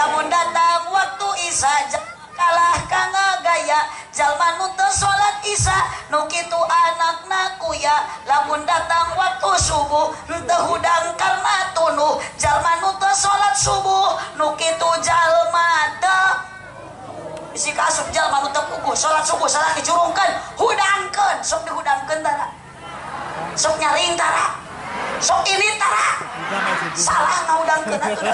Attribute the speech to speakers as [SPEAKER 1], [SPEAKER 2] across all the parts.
[SPEAKER 1] Lamun datang waktu isya kalah kana gaya jalma nu teu salat isya nu kitu anakna kuya. Lamun datang waktu subuh henteu hudang karena tunuh jalma nu teu salat subuh nu kitu jalma teu bisi kaasup jalma nu teu puguh salat subuh salah dicurungkeun hudangkeun sok dihudangkeun tara sok nyaring tara sok ini tara salah ngahudangkeun atuh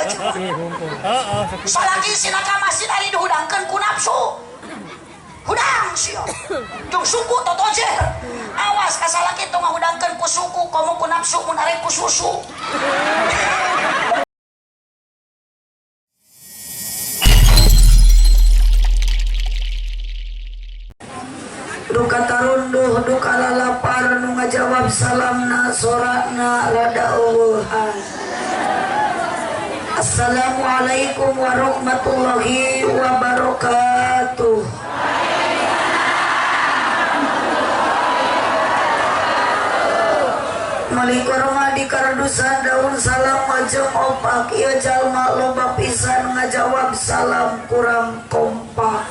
[SPEAKER 1] salaki sina ka masjid ari dihudangkeun ku nafsu hudang sia jeung suku totojer awas ka salaki tong ngahudangkeun ku suku komo ku nafsu mun arek ku susu. Duka tarunduh duka lalapar nu ngajawab salamna sorana rada eueuhan. Assalamualaikum warahmatullahi wabarakatuh. Malikor mah di kardusan daun salam majeng opak ieu jalma loba pisan ngajawab salam kurang kompak.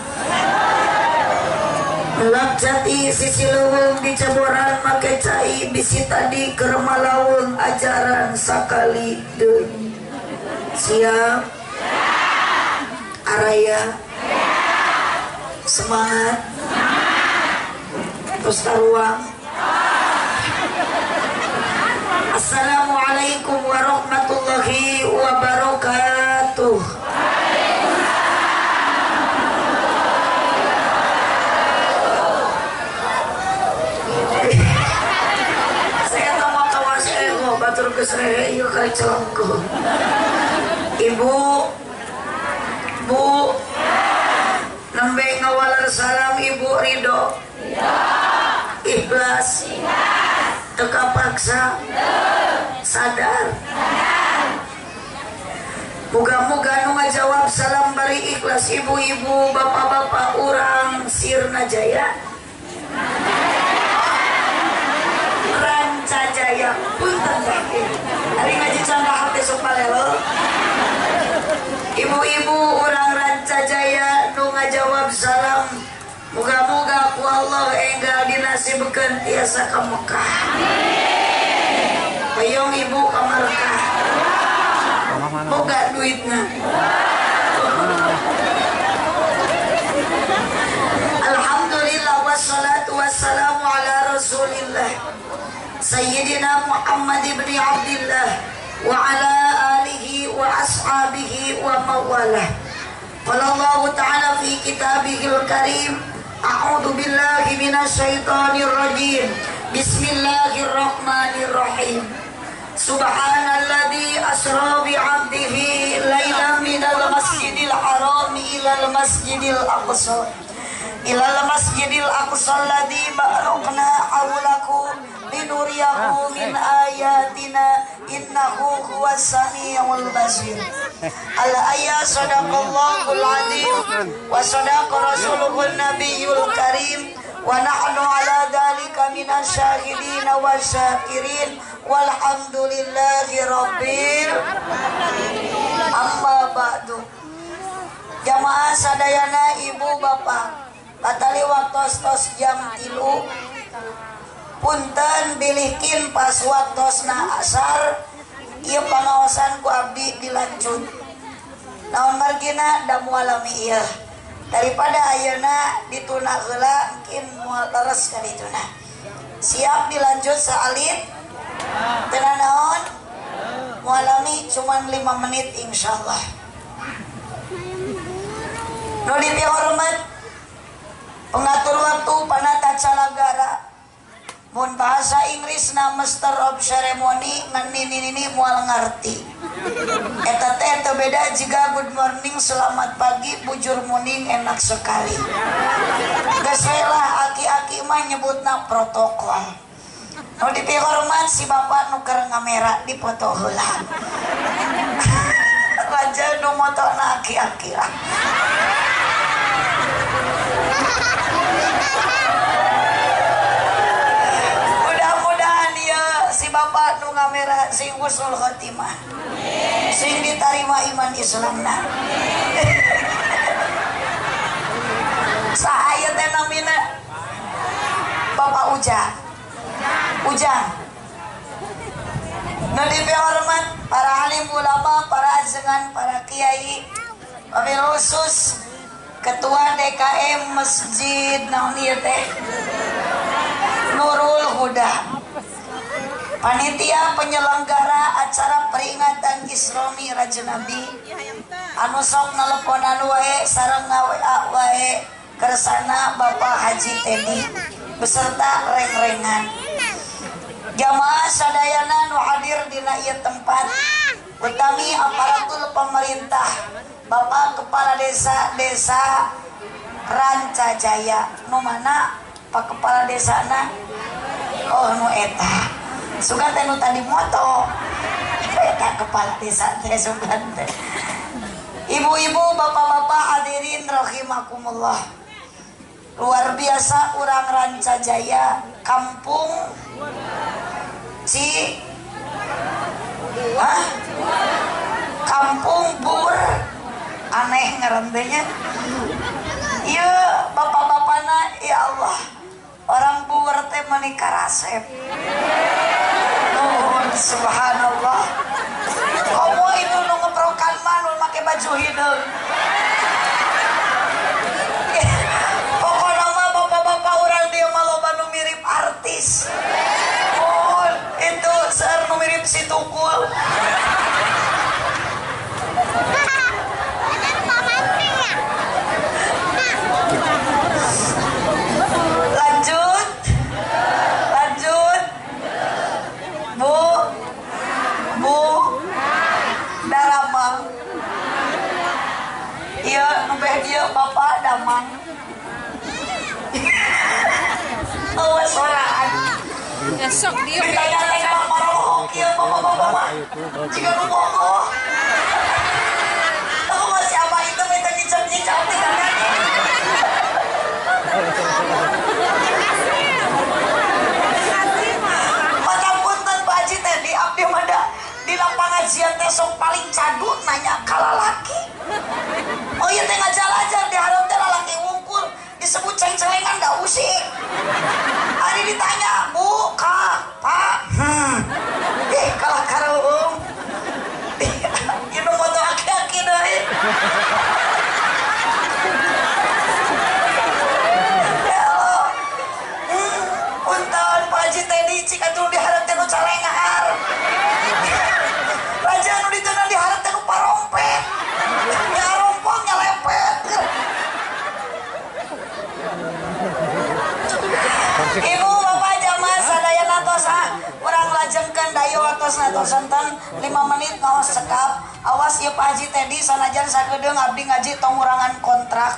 [SPEAKER 1] Melak jati sisi leuweung diceboran make cai bisi tadi keur malaweng ajaran sakali deui. Siap? Araya? Semangat? Terus taruang? Assalamualaikum warahmatullahi wabarakatuh. Saya tahu kawas ego batur geus rehe ieu ka celengku. Ibu, Bu, nembe ngawaler salam Ibu Ridho. Ikhlas. Teka paksa. Sadar. Moga-moga nu ngajawab salam bari ikhlas ibu-ibu, bapak-bapak urang Sirna Jaya. Ranca Jaya punten teh. Ari ngaji cangkah hate sok palelo. Ibu-ibu urang Ranca Jaya nu ngajawab salam moga-moga ku Allah enggal dinasibkeun tiasa ka Mekah. Hoyong ibu ka Mekah. Boga duitna. Alhamdulillah wassalatu wassalamu ala Rasulillah Sayyidina Muhammad ibn Abdillah wa ala alihi wa ashabihi wa mawalah. Qala Allah ta'ala fi kitabihil karim, a'udzu billahi minasyaitonir rajim. Bismillahirrahmanirrahim. Subhanalladzi asra bi 'abdihi lailan minal masjidil haram ilal masjidil aqsa ilal masjidil aqsa alladzi barakna hawlahu linuriyahu min ayatina innahu huwas samiul basir. Al ayat sadaqallahul azim wa sadaqa rasuluhun nabiyul karim wa nahnu ala dzalika minasyahidin wasyakirin walhamdulillahi rabbil amma ba'du. Jamaah sadayana ibu bapak patali waktos tos jam 3 punten bilihkin pas waktosna asar ieu pangaosan ku abdi dilanjut. Naon margina da mualami ieu daripada ayeuna dituna heula mungkin moal leres ka dituna. Siap dilanjut saalit? Teu naon? Mualami cuman 5 menit insyaallah. Nu dipihormat pengatur waktu panata calagara. Mun bahasa Inggris na master of ceremony ngan nini-nini moal ngarti. Eta teh teu beda jiga good morning, selamat pagi, bujur morning, enak sekali. Geus we lah aki-aki mah nyebutna protokol. Nu dipihormat si bapak nu keur ngamera dipoto heula. Raja nu motona aki-aki lah. Mudah-mudahan ya si bapak nu ngamera sing husnul khotimah, sing ditarima iman Islamna. Saha ieu teh namina? Bapak Ujang. Ujang. Nu dipihormat para alim ulama, para ajengan, para kiai, wabil khusus Ketua DKM Masjid naon ieu teh? Nurul Huda. Panitia penyelenggara acara peringatan Isra Mi'raj Nabi anu sok neleponan wae sareng nga-WA wae kersana Bapak Haji Teddy beserta reng-rengan jamaah sadayana nu hadir dina ieu tempat, utami aparatur pemerintah, Bapak Kepala Desa Desa Rancajaya. Nu mana Pak Kepala Desana? Oh, nu eta sugan teh nu tadi moto eta kepala desa teh sugan teh. Ibu-ibu, bapak-bapak, hadirin rahimakumullah, luar biasa urang Rancajaya, kampung Ci. Hah? Kampung Bur, aneh ngarantenya. Iya, bapak-bapakna, ya Allah, orang Bur teh menikah rasep. Nuhun, subhanallah. Komo itu nu ngeprokan mah nu make baju hideung. Pokokna mah bapak-bapak urang dieu mah loba nu mirip artis. Nuhun, itu seueur nu mirip si Tukul. Lanjut. Lanjut. Bu. Bu. Daramang. Iya, nu beh dieu Bapak Damang. Awas sorangan.
[SPEAKER 2] Esok dia
[SPEAKER 1] Ditanya teh marohok ieu bapak-bapak mah. Jiga nu bogoh. Aku masih abah itu minta nyicap-nyicap di tangan. Mata punten Pak Haji Teddy, abdi mah da di lapangan pengajian teh sok paling cadu nanya ka lalaki. Oh iya teh ngajalajar di hareup teh lalaki wungkul disebut ceng-celengan da usik. Ari ditanya, "Bu, Kak, Pak." Eh, kalah kareung. Ieu nu moto aki-aki deui. Ya Allah. Punten Pak Haji Teddy, cik atuh di hareup teh nu calengar. Raja nu diteunang di hareup teh nu parompet. Nyarompong nyalepet. Ibu bapak jamaah sadayana tos urang lajengkeun dayo atos natosanten 5 menit ngaos cekap. Awas ieu Pak Haji Teddy sanajan sakedeung abdi ngaji tong ngurangan kontrak.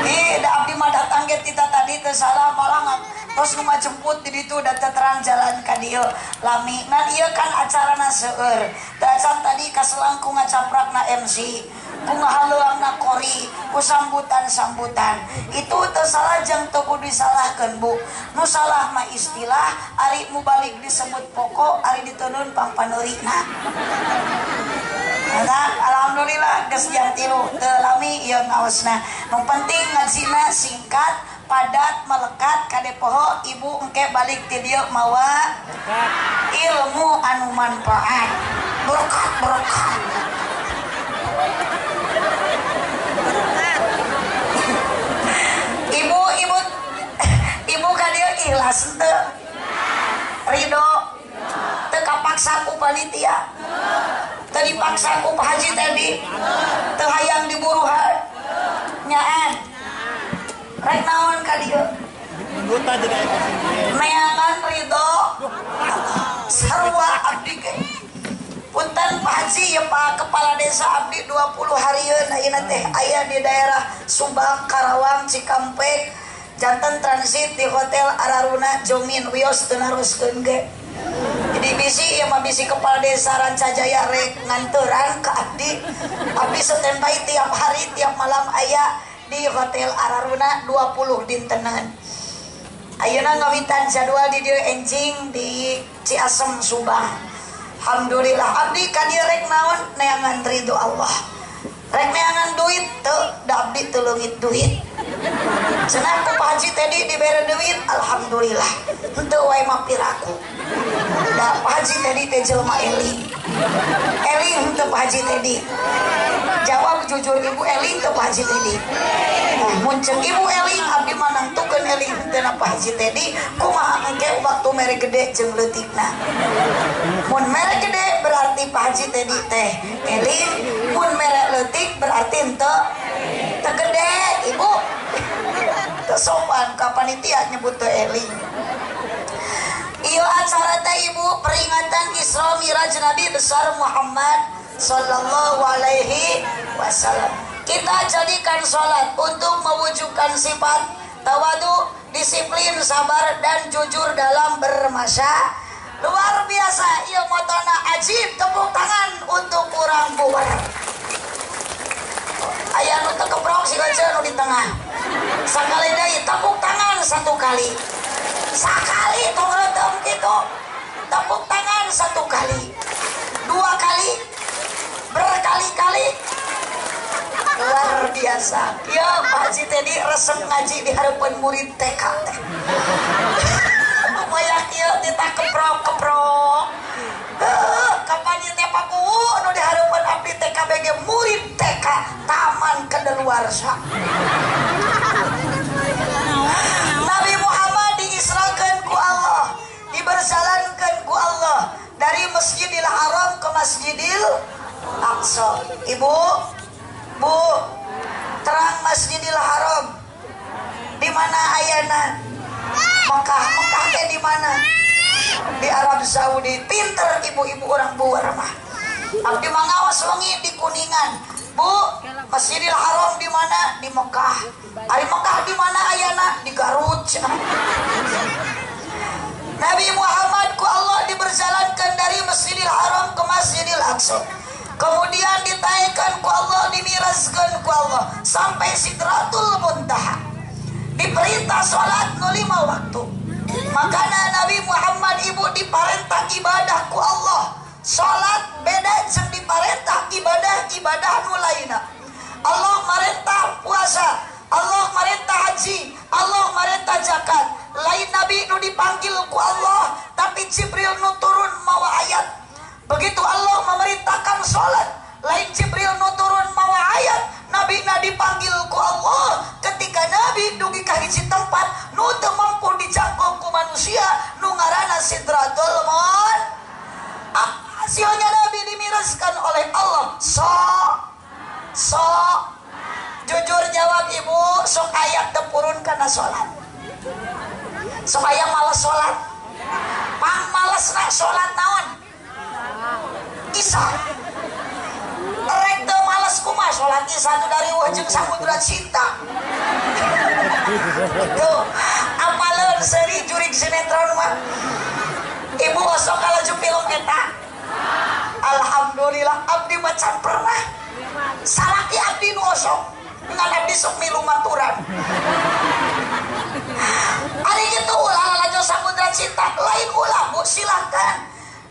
[SPEAKER 1] Ih, da abdi mah datang ge tita tadi teu salah malah tos nu ngajemput di ditu da teu terang jalan ka dieu lami. Ngan ieu kan acarana seueur. Da acan tadi kaselang ku ngacaprakna MC, ku ngahaleuangna kori, ku sambutan-sambutan. Itu teu salah jeung teu kudu disalahkeun, Bu. Nu salah mah istilah ari mubalik disebut pokok, ari diteunun pangpaneurina. Nah, alhamdulillah geus jam 3 teu lami ieu ngaosna. Nu penting ngajina singkat, padat, melekat kade poho ibu engke balik ti dieu mawa ilmu anu manfaat. Berkat berkat. Ibu, ibu, ibu ka dieu ikhlas teu? Ridho teu kapaksa ku panitia. Teu dipaksa ku Pak Haji Teddy. Teu hayang diburuhan. Nyaan. Rek naon ka dieu? Neangan ridho sarua abdi ge. Punten Pak Haji ya Pak Kepala Desa abdi 20 harieun ayeuna teh aya di daerah Subang, Karawang, Cikampek, janten transit di Hotel Araruna Jomin wios teu naroskeun ge. Jadi bisi ieu mah bisi Kepala Desa Rancajaya rek nganteran ka abdi. Abdi standby tiap hari tiap malam aya di Hotel Araruna 20 dintenan. Ayeuna ngawitan jadwal di dieu enjing di Ciasem Subang. Alhamdulillah abdi ka dieu rek naon neangan ridho Allah. Rek neangan teu leungit duit. Cenah ku Pak Haji Teddy dibere duit, alhamdulillah. Henteu wae mah piraku. Da Pak Haji Teddy teh jelema eling. Eling henteu Pak Haji Teddy? Jawab jujur ibu, eling teu Pak Haji Teddy? Nah, mun ceuk ibu eling, abdi mah nangtukeun eling henteu Pak Haji Teddy kumaha engke waktu mere gede jeung leutikna. Mun mere gede berarti Pak Haji Teddy teh eling, mun mere leutik berarti henteu teu gede ibu. Teu sopan ka panitia nyebut teu eling. Ieu acara teh ibu peringatan Isra Miraj Nabi besar Muhammad sallallahu alaihi wasallam. Kita jadikan sholat untuk mewujudkan sifat tawadu, disiplin, sabar, dan jujur dalam bermasyarakat. Luar biasa, ieu motona ajib, tepuk tangan untuk kurang buwer. Aya nu teu keprok si nu di tengah. Sakali deui tepuk tangan satu kali. Sakali tong retem kitu. Tepuk tangan satu kali. Dua kali. Berkali-kali. Luar biasa. Ya Pak Haji Teddy resep ngaji di hadapan murid TK teh. Upaya kieu titah keprok-keprok. Kapan ieu teh paku nu di hadapan abdi TKBG murid TK taman kedaluarsa. Nabi Muhammad diisrakeun ku Allah, diberjalankeun ku Allah dari Masjidil Haram ke Masjidil Aqsa. Ibu, Bu, terang Masjidil Haram di mana ayana? Mekah. Mekah teh di mana? Di Arab Saudi. Pinter ibu-ibu orang buar mah. Abdi mah ngawas wengi di Kuningan. Bu, Masjidil Haram di mana? Di Mekah. Ari Mekah di mana ayana? Di Garut. Nabi Muhammad ku Allah diberjalankan dari Masjidil Haram ke Masjidil Aqsa. Kemudian ditaikkan ku Allah, dimiraskan ku Allah sampai Sidratul Muntaha. Diperintah sholat nu 5 waktu. Makanya Nabi Muhammad ibu diperintah ibadah ku Allah. Sholat beda jeung diperintah ibadah-ibadah nu lainna. Allah merintah puasa, Allah merintah haji, Allah merintah zakat. Lain Nabi nu dipanggil ku Allah, tapi Jibril nu turun mawa ayat. Begitu Allah memerintahkan sholat, lain Jibril nu turun mawa ayat, Nabi na dipanggil ku Allah. Ketika Nabi dugi ka hiji tempat nu teu mampu dijangkau ku manusia, nu ngaranna Sidratul Muntaha. Hasilnya Nabi dimiraskan oleh Allah. So jujur jawab ibu, sok ayat tepurun karena sholat. Sok aya malas sholat. Pang malas nak sholat naon? Isya. Rek teu malas kumaha sholat isya tu dari wajib samudra cinta. Tuh, apaleun seri jurig sinetron mah. Ibu osok kalaju film eta. Alhamdulillah abdi mah can pernah. Salaki abdi nu osok ngan abdi sok milu maturan. Ari kitu ulah lalajo samudra cinta, lain ulah bu silakan.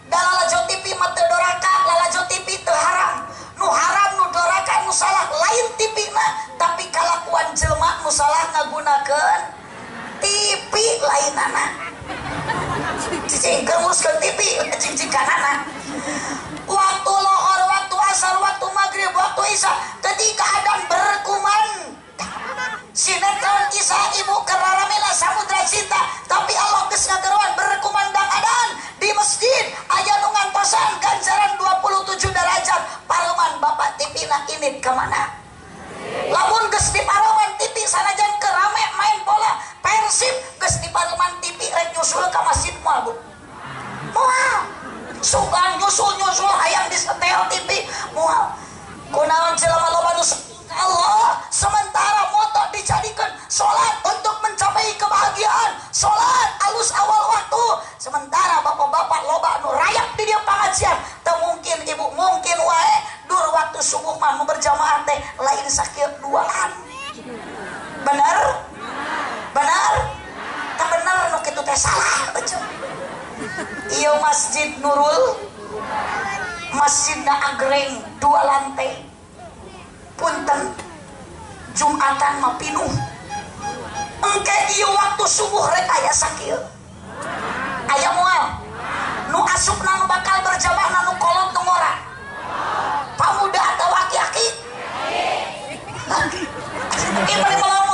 [SPEAKER 1] Da lalajo TV mah teu doraka, lalajo TV teu haram. Nu haram nu doraka nu salah lain TV mah, tapi kalakuan jelema nu salah ngagunakeun TV lainana. Cicing keur nguruskeun TV, cicing kanana. Waktu lohor, waktu asar, waktu maghrib, waktu isya, ketika adzan berkuman sinetron kisah ibu keraramena samudra cinta, tapi Allah geus ngageroan berkumandang adzan di masjid aya nu ngantosan ganjaran 27 derajat. Pareman bapak TV na init ka mana? Lamun geus dipareman TV sanajan keur rame main bola Persib, geus dipareman TV rek nyusul ka masjid moal bu? Moal. Sugan nyusul-nyusul hayang disetel TV moal. Kunaon jelema loba nu Allah, sementara moto dijadikan sholat untuk mencapai kebahagiaan, sholat alus awal waktu, sementara bapak-bapak loba nu rayak di dia pengajian. Teu mungkin ibu, mungkin wae dur waktu subuh mah nu berjamaah teh lain sakieu duaan. Bener? Bener? Teu bener nu kitu teh salah. Ieu Masjid Nurul, masjidna agreng 2 lantai. Punten. Jumatan mah pinuh. Engke ieu waktu subuh rek aya sakieu. Aya moal. Nu asupna nu bakal berjamaah nu kolot nu ngora. Pamuda atau aki-aki? Ieu bari melong.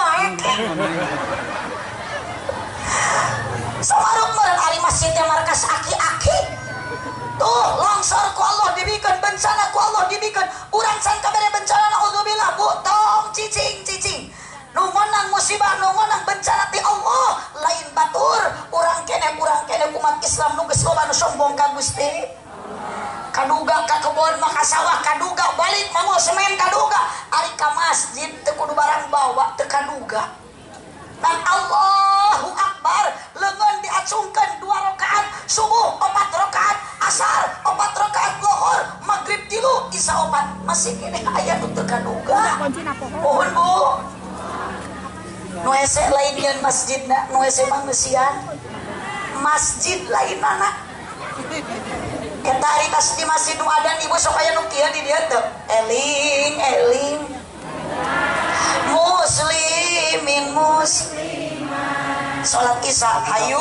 [SPEAKER 1] Samaruk meureun ari masjid teh markas aki-aki. Tuh longsor ku Allah dibikeun, bencana ku Allah dibikeun. Urang can kabere bencana naudzubillah bu tong cicing-cicing. Nu ngonang musibah, nu ngonang bencana ti Allah, lain batur. Urang keneh umat Islam nu geus loba nu sombong ka Gusti. Kaduga ka kebon mah ka sawah kaduga, balik mangol semen kaduga. Ari ka masjid teu kudu barang bawa teu kaduga. Dan Allahu Akbar, leungeun diacungkeun 2 rakaat subuh, 4 rakaat asar, 4 rakaat lohor, maghrib 3, isya 4. Masih keneh aya nu teu kaduga. Mohon Bu. Nu hese lain nyeun masjidna, nu hese mangeusian. Masjid lainana. Eta ari tas di masjid nu adan ibu sok aya nu kieu di dieu teu. Eling eling. Muslimin muslimat. Salat isya hayu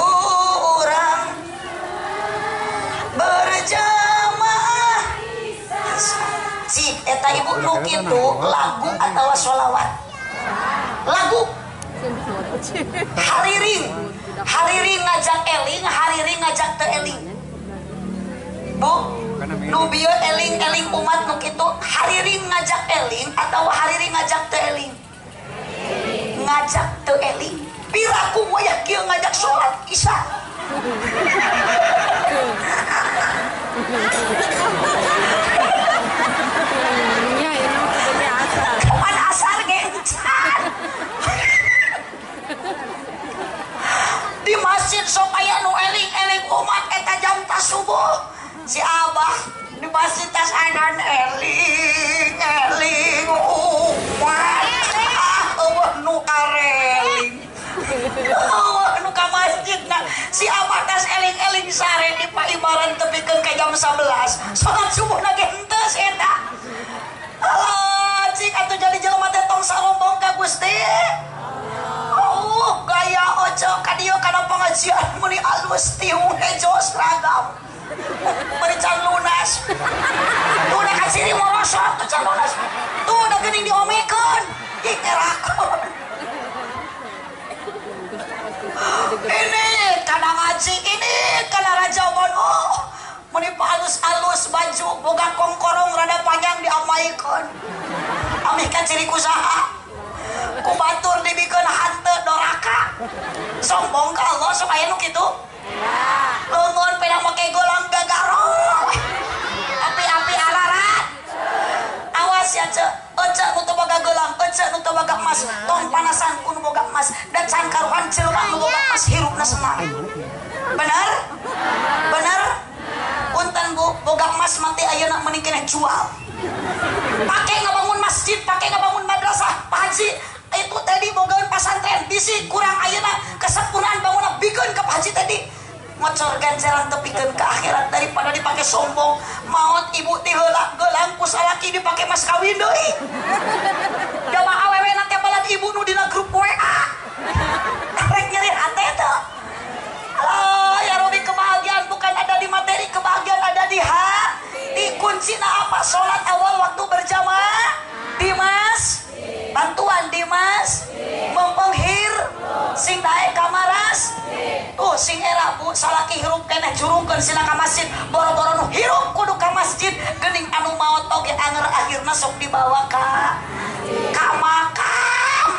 [SPEAKER 1] urang berjamaah. Cik eta ibu nu kitu lagu atawa sholawat. Lagu hariring, hariring ngajak eling, hariring ngajak teu eling. Bu, nu bieu eling-eling umat nu kitu hariring ngajak eling atawa hariring ngajak teu eling? Ngajak teu eling. Piraku wayah kieu ngajak salat isya. Kapan asar gencan? Di masjid sok aya nu eling-eling umat eta jam tas subuh. Si abah di masjid tas adan eling-eling umat. Ah, eueuh nu kareling. Eueuh nu ka masjidna. Si abah tas eling-eling sare di paimaran tepikeun ka jam 11. Salat subuhna ge henteu eta. Alah, cik atuh jadi jelema teh tong sarombong ka Gusti. Oh, gaya ojo ka dieu kana pengajian meuni alus tiung hejo seragam. Bari can lunas. Tuh da kaciri morosot tuh can lunas. Tuh da geuning diomekeun. Ih erakon. Ini kana ngaji, ini kana raja bono. Meuni alus-alus baju boga kongkorong rada panjang diamaikeun. Amih kaciri ku saha? Ku batur dibikeun hanteu doraka. Sombong ka Allah sok aya nu kitu. Leungeun peda make gelang gagarong. Api-api alarat. Awas ya ceu, ece nu teu boga gelang, ece nu teu boga emas, tong panasan ku nu boga emas, da can karuhan jelema nu boga emas hirupna senang. Bener? Bener? Punten Bu, boga emas mati ayeuna mending keneh jual. Pake ngabangun masjid, pake ngabangun madrasah, Pak Haji itu tadi bogaeun pasantren bisi kurang ayeuna kesempurnaan bangunan bikeun ka Pak Haji tadi. Ngocor ganjaran tepikeun ke akhirat daripada dipake sombong. Maot ibu ti heula gelang ku salaki dipake mas kawin deui. Jamaah awewe na teh balad ibu nu dina grup WA. Rek nyeri hate teh. Alah ya Robi, kebahagiaan bukan ada di materi, kebahagiaan ada di hati. Kuncina apa? Salat awal waktu berjamaah di mas, bantuan di mas, mempenghir sing daek kamaras. Tuh sing era Bu salaki hirup keneh jurungkeun sina ka masjid, boro-boro nu hirup kudu ka masjid, geuning anu maot oge anger akhirna sok dibawa ka makam.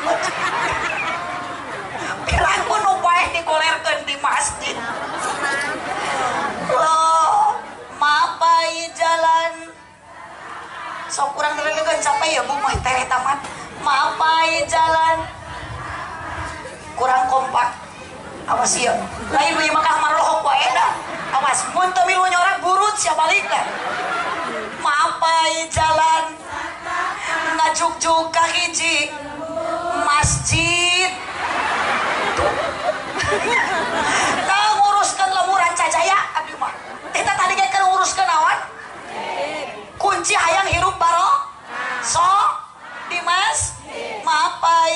[SPEAKER 1] Piraku nu paeh dikolerkeun di masjid. Loh, mapai jalan. Sok kurang derelegeun capek ya Bu mah teh tamat. Mapai jalan. Kurang kompak. Awas ieu. Lain we mah marohok wae dah. Awas mun teu milu nyorak burut sia balik dah. Mapai jalan ngajuk-juk ka hiji masjid. Tah nguruskeun lemuran cajaya abdi mah. Kita tadi ge keur nguruskeun naon? Kunci hayang hirup baro. So, Dimas, maaf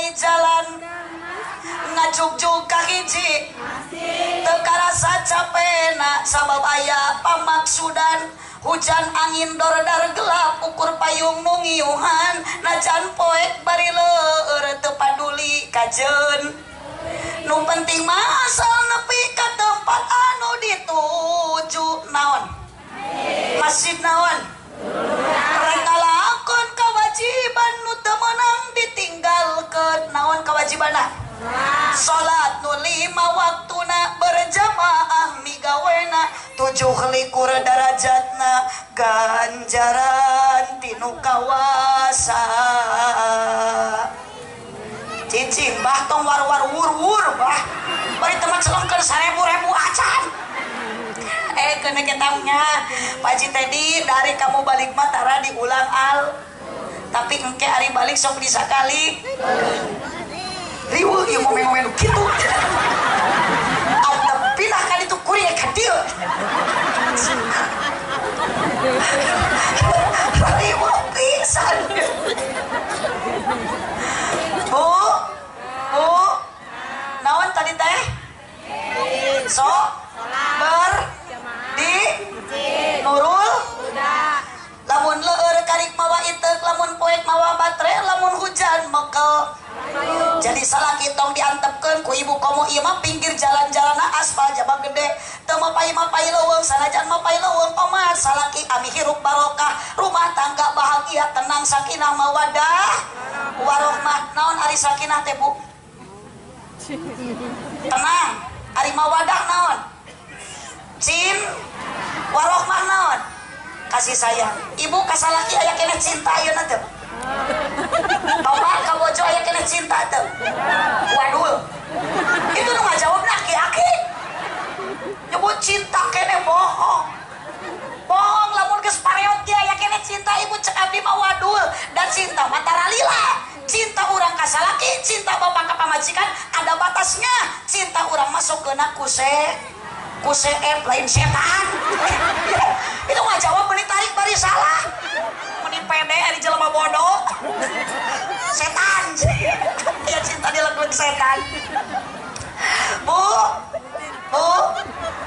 [SPEAKER 1] dari jalan ngajugjug ka hiji teu karasa capena sabab aya pamaksudan hujan angin dordar gelap ukur payung nu ngiuhan najan poek bari leur teu paduli kajeun nu penting mah asal nepi ka tempat anu dituju naon masjid naon rek ngalakon kewajiban nu teu meunang ditinggalkeun naon kewajibanna salat nu 5 waktuna berjamaah migawena 27 darajatna ganjaran tinu kawasa cicing bah tong war-war wur-wur bah bari teman celongkeun 1000 acan kena ketamnya Pak Haji Teddy dari kamu balik mah tara diulang al tapi engke ari balik sok disakali riweuh ieu momen-momen kitu antep pindah ka ditu kuring ka dieu riweuh pisan Bu Bu naon tadi teh so ber di nurul lamun leur karik mawa iteuk lamun poek mawa batere lamun hujan mekel jadi salaki tong diantepkeun ku ibu komo ieu mah pinggir jalan-jalanna aspal jabang gede teu mapay-mapay leuweung sanajan mapay leuweung omat salaki ami hirup barokah rumah tangga bahagia tenang sakinah mawadah warohmah naon ari sakinah teh Bu tenang ari mawadah naon cin warohmah naon kasih sayang ibu ka salaki aya keneh cinta ayeuna teh bapak ka bojo aya keneh cinta teh wadul itu nu ngajawabna aki-aki nyebut cinta keneh bohong bohong lamun geus pareot ge aya keneh cinta ibu cek abdi mah wadul dan cinta mah taralila cinta urang ka salaki cinta bapak ka pamajikan ada batasnya cinta urang masuk keuna ku seep lain setan itu ngajawab meni tarik bari salah meni pede ari jelema bodoh setan ya cinta dilakukan setan Bu Bu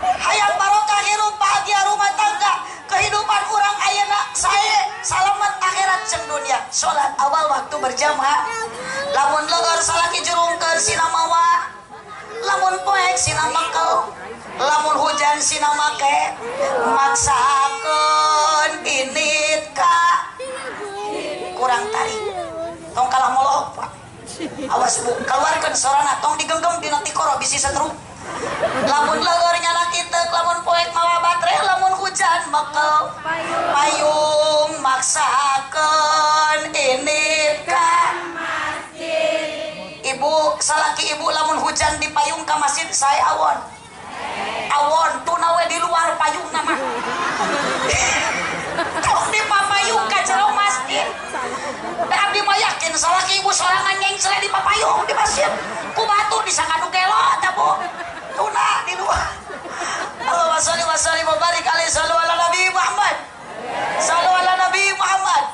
[SPEAKER 1] hayang barokah hirup bahagia rumah tangga kehidupan urang ayeuna sae salamet akhirat jeung dunia salat awal waktu berjamaah lamun leur salaki jurungkeun sina mawa lamun poek sina mekel lamun hujan sina make maksakeun init ka kurang tarik tong kalah molohok Pak awas Bu keluarkeun sorana tong digenggam dina tikoro bisi setru lamun leur nyala kiteuk lamun poek mawa batere lamun hujan mekel payung maksakeun init ka masjid ibu salaki ibu lamun hujan di payung ka masjid sae awon awon tuna we di luar payung nama tong di papayung ka jero masjid da abdi mah yakin salaki ibu sorangan nyengcle di papayung di masjid ku batur disangka nu gelo tah Bu tuna di luar Allahumma sholli wa sallim wa barik alaihi sallu ala Nabi Muhammad sallu ala Nabi Muhammad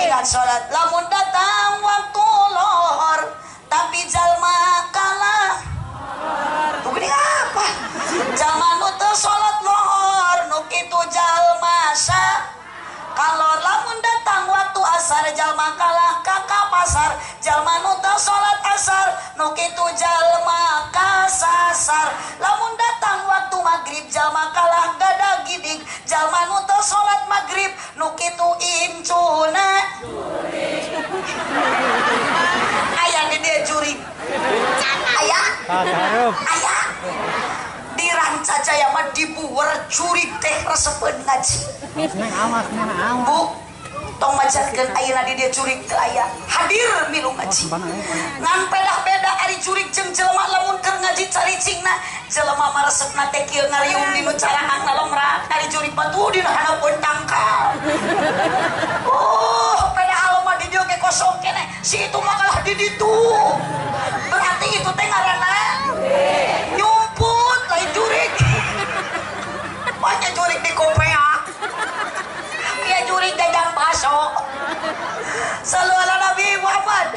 [SPEAKER 1] ingat salat lamun datang waktu lohor tapi jalma kalah tuh gini apa jalma nu teu salat lohor nu kitu jalma sa kalau lamun datang waktu asar jalma kalah ka pasar jalma nu teu salat asar nu kitu jalma kasasar lamun datang waktu maghrib jalma kalah gada gidig jalma nu teu salat maghrib nu kitu incuna aya di dieu jurig aya aya di Rancajaya mah dibuwer jurig teh resepeun ngaji Bu tong majarkeun ayeuna di dieu jurig teu aya hadir milu ngaji ngan pedah-beda ari jurig jeung jelema lamun keur ngaji caricingna jelema mah resepna teh kieu ngariung dinu caraangna lomrak ari jurig mah tuh dina handapeun tangkal oh pedah mah di dieu ge kosong keneh si itu mah kalah di ditu berarti itu teh ngaranna nyumput lain jurig banyak jurig di kopea ya jurig jajan baso Sallu ala Nabi Muhammad.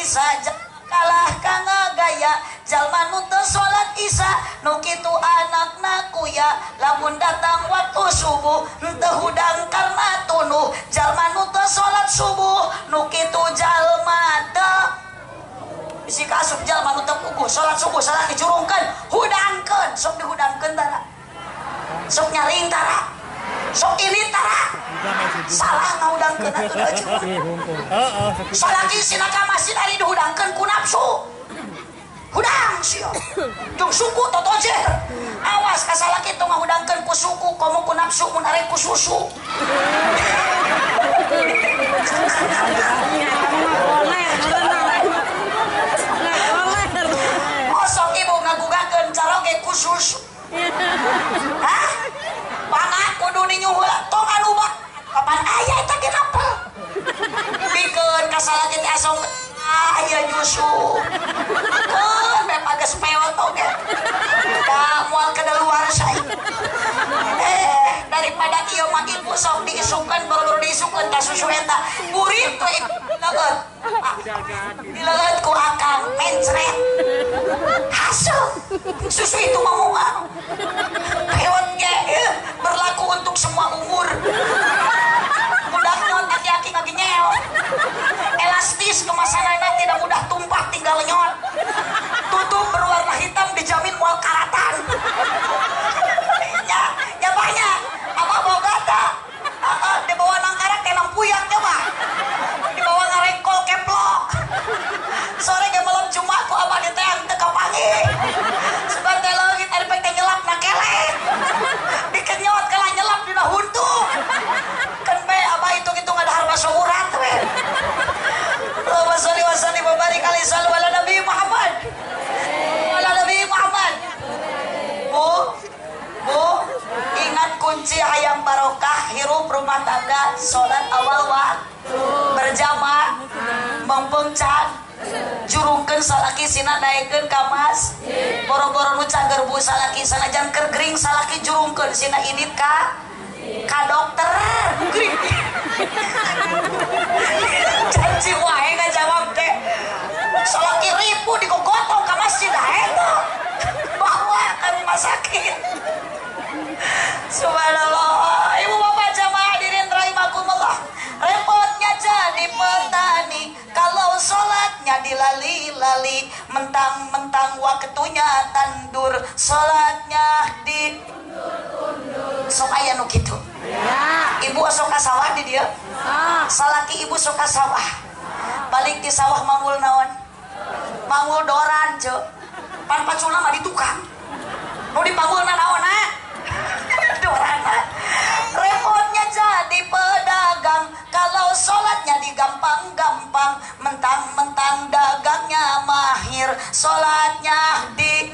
[SPEAKER 1] Isya kalah ka ngagaya, jalma nu teu salat Isya nu kitu anakna kuya. Lamun datang waktu subuh henteu hudang karena tunuh, jalma nu teu salat subuh nu kitu jalma teu bisi kaasup jalma nu teu puguh salat subuh salah dicurungkeun hudangkeun, sok dihudangkeun tara, sok nyaring tara, sok ini tara, salah ngahudangkeun atuh da. Salaki sina ka masjid ari dihudangkeun ku nafsu, hudang sia jeung suku totojer. Awas ka salaki tong ngahudangkeun ku suku, komo ku nafsu, mun arek ku susu. Osok ibu ngagugakeun caroge ku susu. Hah? Panah kudu ninyu heula tong anu ba kapan aya eta ge napel. Bikeun ka salaki teh asong aya nyusu. Keun beh pages peot oge. Da moal kadaluar sai. Daripada ieu mah ibu sok diisukeun, baru diisukeun ka susu eta. Burit we leueut. Dileueut ku akang mencret. Haseup. Susu itu mah moal. Peot ge berlaku untuk semua umur. Mudah nyot, aki-aki ngagenyel. Elastis kemasanana tidak mudah tumpah, tinggal nyot. Tutup berwarna hitam dijamin moal karatan. Ya, ya banyak. Apa boga ta? Heeh, dibawa nangkarak teh lampuyak nya mah. Dibawa ngarengkol keplok. Sore ge malam Jumat ku abah diteang teu kapanggih. Sugan teh leungit ari pek teh nyelap na kelek. Dikenyot kalah nyelap dina huntu. Kan bae abah hitung-hitung ada harba urat we. Allahumma sholli wa sallim wa barik alaihi sallu ala Nabi Muhammad. Ala Nabi Muhammad. Bu, bu, ingat kunci hayang barokah hirup rumah tangga, salat awal waktu, berjamaah, mempengcan, jurungkeun salaki sina daekeun ka mas, boro-boro nu cager bu salaki sanajan keur gering salaki jurungkeun sina indit ka dokter gering. Janji wae ngajawab teh. Salaki ribu digogotong ka masjid eta. Bawa ke rumah sakit. Subhanallah. Ibu bapak jamaah hadirin rahimakumullah. Repotnya jadi petani kalau sholatnya dilali-lali, mentang-mentang waktunya tandur, sholatnya di sok aya nu kitu. Ibu sok ka sawah di dieu. Salaki ibu sok ka sawah. Balik di sawah manggul naon? Manggul doran ce. Pan paculna mah di tukang. Nu dipanggulna naonna? Dorana. Repotnya jadi pedagang kalau sholatnya digampang-gampang, mentang-mentang dagangnya mahir, sholatnya di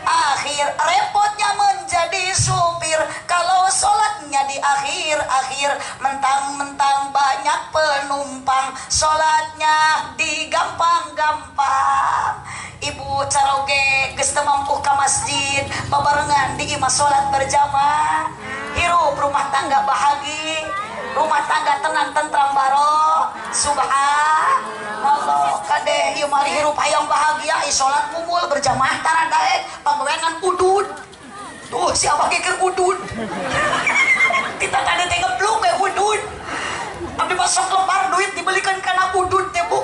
[SPEAKER 1] akhir. Repotnya menjadi supir kalau sholatnya di akhir-akhir, mentang-mentang banyak penumpang, sholatnya digampang-gampang. Ibu caroge geus teu mampu ka masjid, babarengan di imah sholat berjamaah, hirup rumah tangga bahagia, rumah tangga tenang tentram barok. Subhanallah. Kade ieu mah hirup hayang bahagia, sholat kumpul berjamaah tara daek, pagawean udud. Tuh si abah ge keur udud. Kita tadi teh ngebluk ge udud. Abdi mah sok lebar duit dibelikan kana udud teh bu.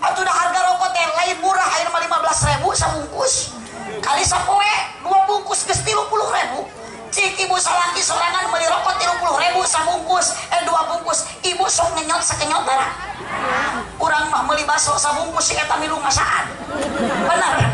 [SPEAKER 1] Atuh dah harga rokok teh lain murah, ayeuna mah 15.000 sabungkus. Kali sapoe 2 bungkus geus 30.000. Cik ibu salaki sorangan beli rokok 30.000 sabungkus, 2 bungkus, ibu sok ngenyot sakenyot tara. Urang mah meuli baso sabungkus si eta milu ngasaan. Bener.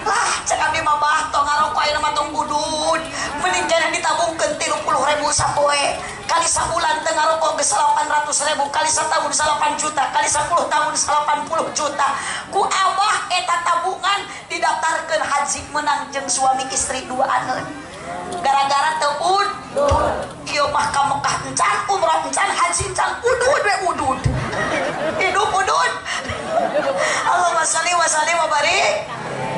[SPEAKER 1] Lah cek abdi mah bah tong ngarokok ayeuna mah tong udud. Mending jangan ditabungkeun 30.000 sapoe. Kali sabulan teu ngarokok geus 800.000, kali satahun 8 juta, kali 10 tahun 80 juta. Ku abah eta tabungan didaftarkeun haji menang jeung suami istri duaaneun. Gara-gara teu udud. Ieu mah ka Mekah encan, umroh encan, haji encan, udud we udud. Hidup udud. Allahumma sholli wa sallim wa barik.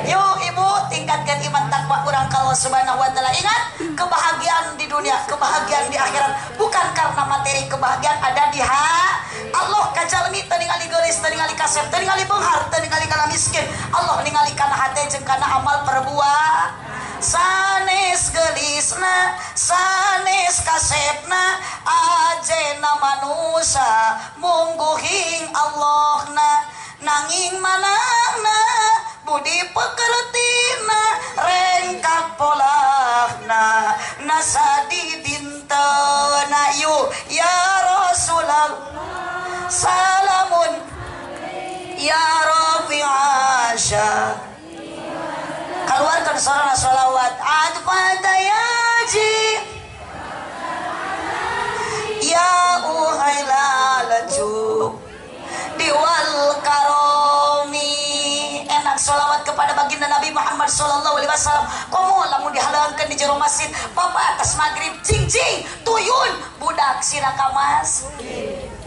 [SPEAKER 1] Yuk ibu tingkatkan iman takwa urang kalau Allah Subhanahu wa taala. Ingat, kebahagiaan di dunia, kebahagiaan di akhirat bukan karena materi, kebahagiaan ada di Allah. Kajalmi teu ningali geulis, teu ningali kasep, teu ningali beunghar, teu ningali kana miskin. Allah ningali kana hate jeung kana amal perbuatan. Sanes geulisna, sanes kasepna, ajena manusa mungguhing Allahna, nanging manahna budi pekertina rengkak polahna nasa di dintena. Yu ya Rasulullah salamun ya rafi'asya. Keluarkan suara sholawat. Adfadayaji ya uhailalacu diwal karomi. Enak sholawat kepada baginda Nabi Muhammad sallallahu alaihi wasallam. Komo lamun dihalangkeun di jero masjid, bapak atas maghrib cing cing tuyun budak sira ka mas,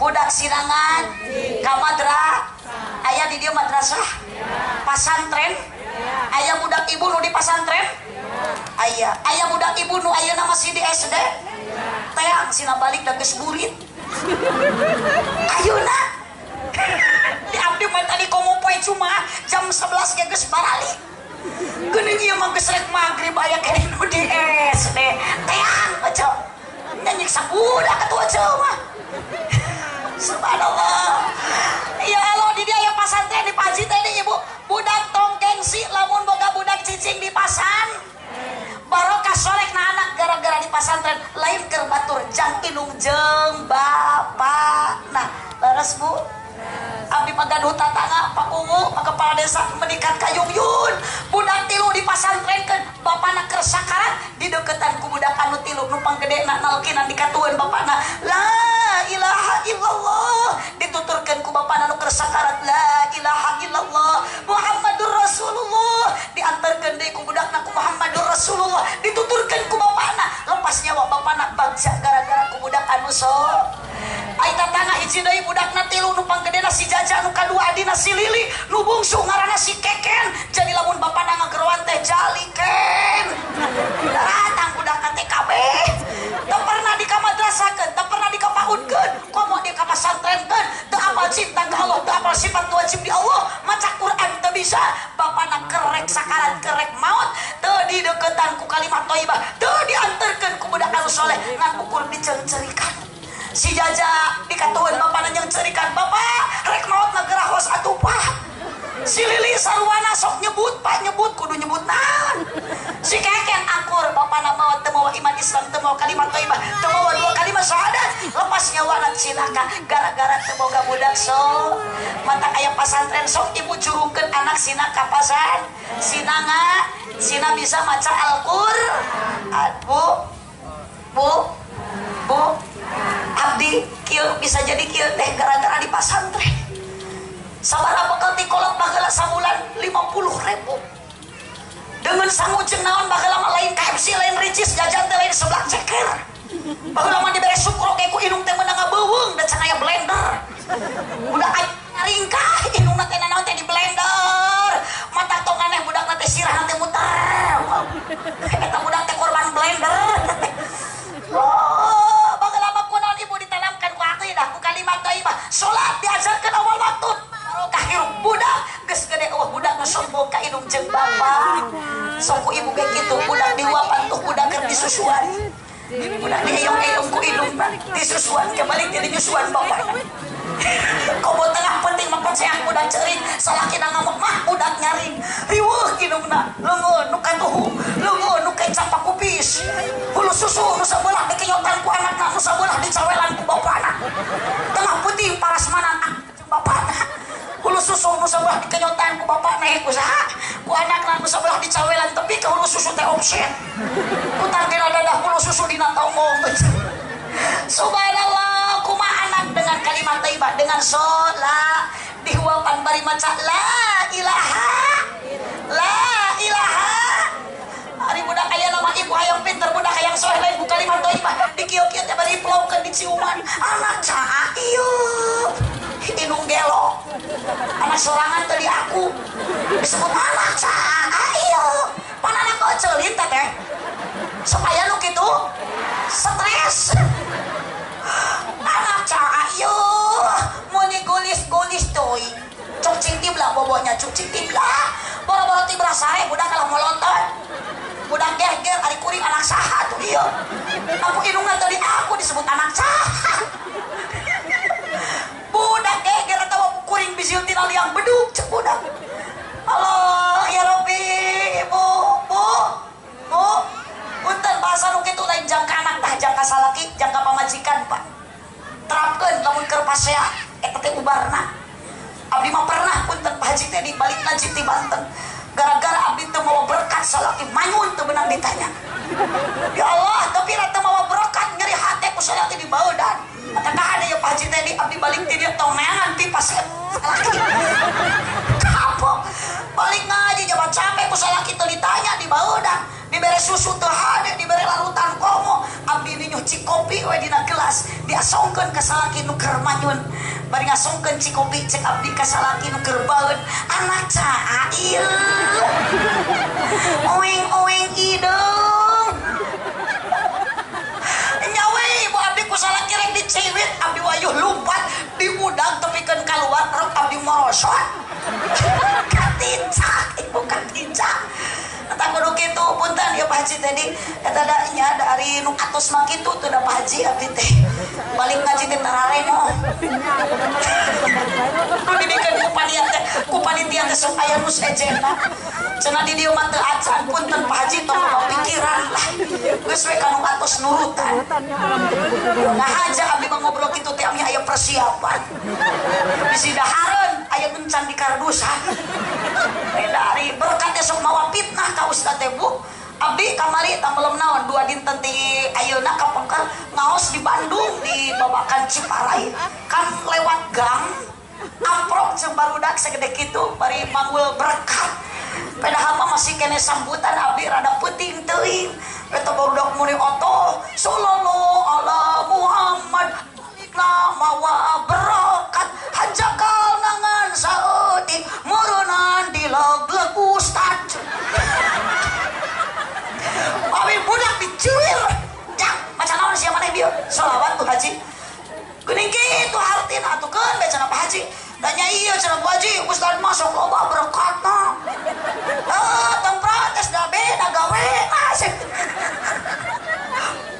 [SPEAKER 1] budak sirangan ka madrasah. Aya di dieu madrasah, pasantren. Aya budak ibu nu di pasantren, aya. Aya budak ibu nu ayeuna masih di SD, teang sina balik da geus burit ayeuna. Di abdi mah tadi komo poe cuma jam 11 ge geus baralik. Geuning ieu mah geus rek magrib aya keneh nu di SD, teang aja nyiksa budak atuh aja mah. Subhanallah. Ya Allah, di dia aya pasantren di Paji teh ibu. Budak tong gengsi lamun boga budak cicing di pasan. Barokah soleh na anak gara-gara di pasantren, lain keur batur jang indung jeung bapak. Nah, leres Bu. Abdi pagaduh tatangga Pak Ungu, Pak Kepala Desa meningkat ka Yun. Budak tilu di pasantrenkeun, bapana keur sakarat dideketan ku budak anu tilu nu panggedena nalkinan dikatueun bapana. La ilaha illallah dituturkeun ku bapana nu keur sakarat, la ilaha illallah Muhammadur Rasulullah. Diantarkeun deui ku budakna ku Muhammadur Rasulullah, dituturkeun ku bapana, lepas nyawa bapana bagja gara-gara ku budak anu so. Ai tatangga hiji deui budakna tilu, nu panggedena si Jaja, nu kadua adina si Lili, nu bungsu ngaranna si Keken. Jadi lamun bapana ngageroan teh jaliken. Datang budakna teh kabeh. Teu pernah dikamadrasahkeun, teu pernah dikapaudkeun, komo dikapasantrenkeun, teu apal cinta ka Allah, teu apal sifat wajib di Allah, maca Quran teu bisa. Bapana kerek sakarat, kerek maut, teu dideketan ku kalimat thayyibah, teu dianterkeun ku budak anu soleh, ngan ukur diceungceurikan. Si Jaja dikatuhun bapana yang cerikan, bapak rek maut ngagerahos atuh Pak. Si Lili sarwana sok nyebut Pak, nyebut kudu nyebut naon. Si Keken akur bapana maut teu mawa iman Islam, teu mawa kalimat thayyibah, teu mawa dua kalimat syahadat, lepas nyawana cilaka gara-gara teu boga budak so. Mata aya pasantren sok ibu jurungkeun anak sina ka pasan, sina nga, sina bisa maca Al-Qur'an. Bu, Bu, Bu, abdi kieu bisa jadi kieu teh gara-gara di pasantren. Sabaraha bekal ti kolot baheula sabulan 50.000. Dengan sangu jeung naon baheula mah lain KFC, lain Ricis, jajan teh lain seblak ceker. Baheula mah dibere sukro ke ku indung teh meunang ngabeuweung da can aya blender. Budak aya ngaringkah indungna teh nanaon teh di blender. Mata tong aneh budakna teh sirahna teh muter. Eta budak teh korban blender. Oh, baheula mah kunaon ibu ditanamkan ku aqidah, ku kalimat thayyibah. Salat diajarkeun awal waktu. Barokah hirup budak geus gede eueuh budak nu sombong ka indung jeung bapa. Sok ku ibu ge kitu, budak diuapan tuh budak keur disusuan. Budak dieyong-eyong ku indungna, disusuan kebalik jadi nyusuan bapana. Komo tengah penting memperceak budak ceurik, salakina ngamuk mah budak nyaring. Riweuh indungna, leungeun nu katuhu, leungeun nu kecap pakupis. Hulu susu nu sabelah dikenyotan ku anakna, nu sabelah dicawelan ku bapana. Tengah peuting parasmanan jeung bapana. Hulu susu nu sabelah dikenyotan ku bapana ku saha? Ku anakna, nu sabelah dicawelan tepi ka hulu susu teh opsen. Putar dina dadah hulu susu dina tonggong. Subhanallah, kumaha anak dengan kalimat thayyibah, dengan sholat dihuapan bari maca la ilaha, la ilaha. Ari budak aya nama ibu hayang pinter, budak hayang soleh lain ku kalimat thayyibah, dikieu-kieu teh bari dipelaukeun diciuman anak caa ieu indung gelo anak sorangan tadi aku disebut anak caa ieu pan anak. ceulin teh supaya nu kitu stres. Anak caa ieu muni gulis-gulis teuing. Cuk cing tibla bobonya, cuk cing tibla. Boro-boro tibra sare budak kalah molotot. Budak geger ari kuring anak saha tuh ieu. Aku indungna tadi aku disebut anak saha. Budak geger atawa kuring bisiun tina liang beduk cek budak. Allah ya Rabbi, ibu, bu, bu. Punten bahasa nu kitu lain jangka anak tah jangka salaki, jangka pamajikan, Pak. Terapkeun lamun keur pasea eta teh ubarna. Abdi mah pernah punten Pak Haji teh di balik ngaji ti Banten. Gara-gara abdi teu mawa berkat salaki manyun teu beunang ditanya. Ya Allah, tapi teu mawa berkat nyeri hate ku salaki di baeudan. Maka ada ya Pak Haji teh di abdi balik ti dieu tong neangan pi pasea salaki. Kapok. Balik ngaji jabat capek ku salaki teu ditanya di baeudan. Dibere susu teu hade, dibere larutan komo. Abdi ninyuh cikopi we dina gelas, diasongkeun ka salaki nu keur manyun. Bari ngasongkeun cikopi cek abdi ka salaki nu keur baeun. Anak caa ieu. Oeng-oeng hideung. Nyawe ibu abdi ku salaki rek diciwit, abdi wayuh lumpat, diudag tepikeun kaluar rek abdi morosot. Katincak, ibu katincak. Eta kudu kitu punten ya Pak Haji tadi eta da nya dari nu atos mah kitu teu da Pak Haji abdi teh balik ngaji teh tararemo. Nu dibikeun ku panitia teh ku panitia teh sok aya nu sejenna. Cenah di dieu mah teu acan punten Pak Haji tong loba pikiran lah. Geus we ka nu atos nurutan. Nah aja abdi mah ngobrol kitu teh ami aya persiapan. Bisi dahareun aya gencan di kardusan. Dari berkat sok mawa fitnah ka ustad teh Bu. Abdi kamari tamelem naon dua dinten ti ayeuna ka pengker ngaos di Bandung di Babakan Ciparai. Kan lewat gang amprok jeung barudak segede kitu bari manggul berkat. Padahal mah masih kene sambutan abdi rada peuting teuing. Eta barudak muni otoh sallallahu ala Muhammad balikna mawa berkat hanjakal nangan saeutik meureunaan dilegleg ustad. Abi budak dicuir. Jang, maca naon sia maneh bieu? Sholawat Bu Haji. Geuning kitu hartina atuh keun bae cenah Pak Haji. Tanya ieu cenah Bu Haji, ustad mah sok loba berkatna. Heuh, tong protes da beda gawe asik.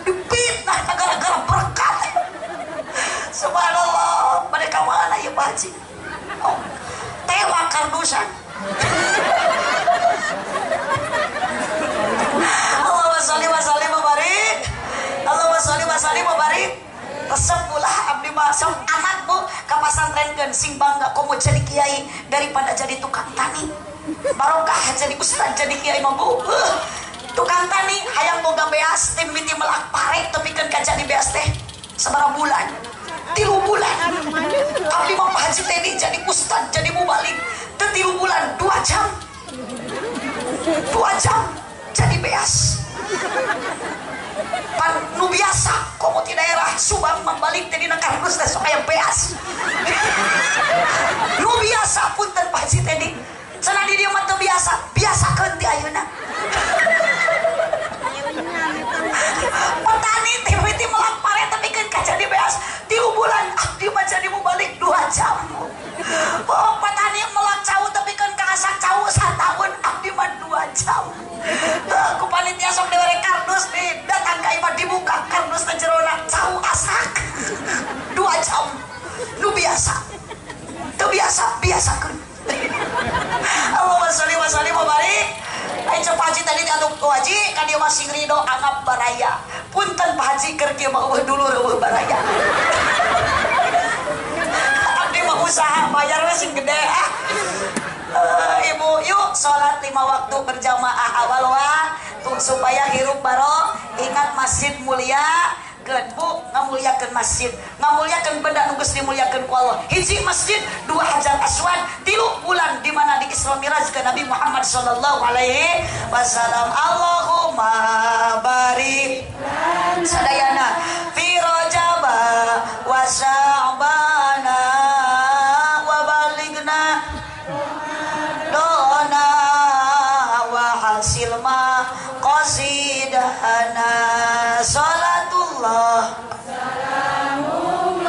[SPEAKER 1] Dipitnah gara-gara berkat. Subhanallah, mereka mana ya Pak Haji? Oh, tewa kardusan. Allahumma sholli wa sallim wa barik. Allahumma sholli wa sallim wa barik. Resep ulah abdi mah sok anak bu ka pasantrenkeun sing bangga komo jadi kiai daripada jadi tukang tani. Barokah jadi ustad jadi kiai mah bu. Tukang tani hayang boga beas tim miti melak pare tepikeun ka jadi beas teh sabaraha bulan? 3 bulan. Abdi mah Pak Haji Teddy jadi ustad jadi mubalik teu 3 bulan 2 jam. 2 jam jadi beas. Pan nu biasa komo ti daerah Subang mambalik teh dina kardus teh sok aya beas. Nu biasa punten Pak Haji Teddy. Cenah di dieu mah teu biasa, biasakeun ti ayeuna. Petani teh miti melak pare tepikeun ka jadi beas 3 bulan abdi mah jadi mubalik 2 jam. Oh, petani melak cau tepikeun ka asak cau sataun abdi mah 2 jam. Ku panitia sok dibere kardus di datang ka imah dibuka kardus teh jerona cau asak 2 jam. Nu biasa. Teu biasa, biasakeun. Allahumma sholli wa sallim wa barik. Ai cek Pak Haji tadi atuh ku Haji ka dieu mah sing ridho anggap baraya. Punten Pak Haji keur kieu mah eueuh dulur eueuh baraya. Abdi mah usaha bayar we sing gede ah. Ibu yuk sholat 5 waktu berjamaah awal waktu supaya hirup barok. Ingat masjid mulia keun bu ngamuliakeun masjid, ngamuliakeun benda nu geus dimuliakeun ku Allah. Hiji masjid, 2 hajar aswad, 3 bulan di mana di Isra Miraj ke Nabi Muhammad sallallahu alaihi wasallam. Allahumma barik sadayana fi rajaba wa sya'bana wa balighna dona wa hasil ma Salatullah salamullah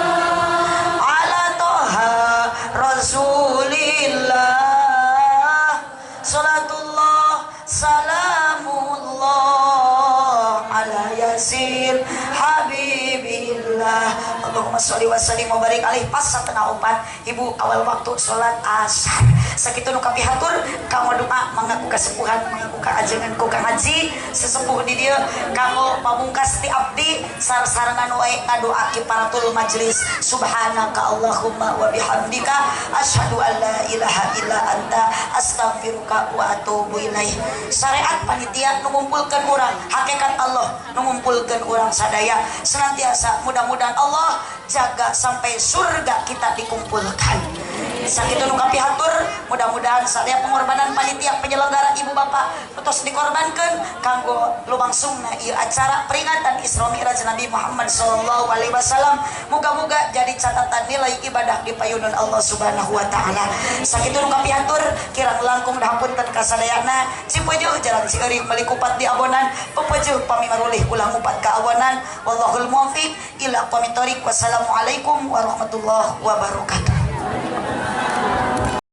[SPEAKER 1] ala toha rasulillah. Salatullah salamullah ala yasin habibillah. Allahumma sholli wa sallim wa barik alaihi. Pas satengah opat ibu awal waktu salat asar. Sakitu nu kapihatur kanggo doa mangga ku kasepuhan, mangga ku kaajengan, ku Kang Haji sesepuh di dieu, kanggo pamungkas ti abdi sar-sarengan wae ngadoa kifaratul majlis. Subhanaka Allahumma wa bihamdika asyhadu an la ilaha illa anta astaghfiruka wa atubu ilaih. Syariat panitia nu ngumpulkeun urang, hakikat Allah nu ngumpulkeun urang sadaya senantiasa. Mudah-mudahan Allah jaga sampai surga kita dikumpulkan. Sakitu nu kapihatur. Mudah-mudahan sadaya pengorbanan panitia penyelenggara, ibu bapak tos dikorbankan kanggo lumangsungna ieu acara peringatan Isra Mi'raj Nabi Muhammad sallallahu alaihi wasallam, muga-muga jadi catatan nilai ibadah di payunan Allah Subhanahu wa taala. Sakitu nu kapihatur, kirang langkung hapunten kasadayana. Cipeujeuh jalan Cieurik meuli kupat di abonan, pepeujeuh pami marulih ulah ngupat ka awanan. Wallahul muwaffiq ila aqwamit thoriq. Wassalamualaikum warahmatullahi wabarakatuh.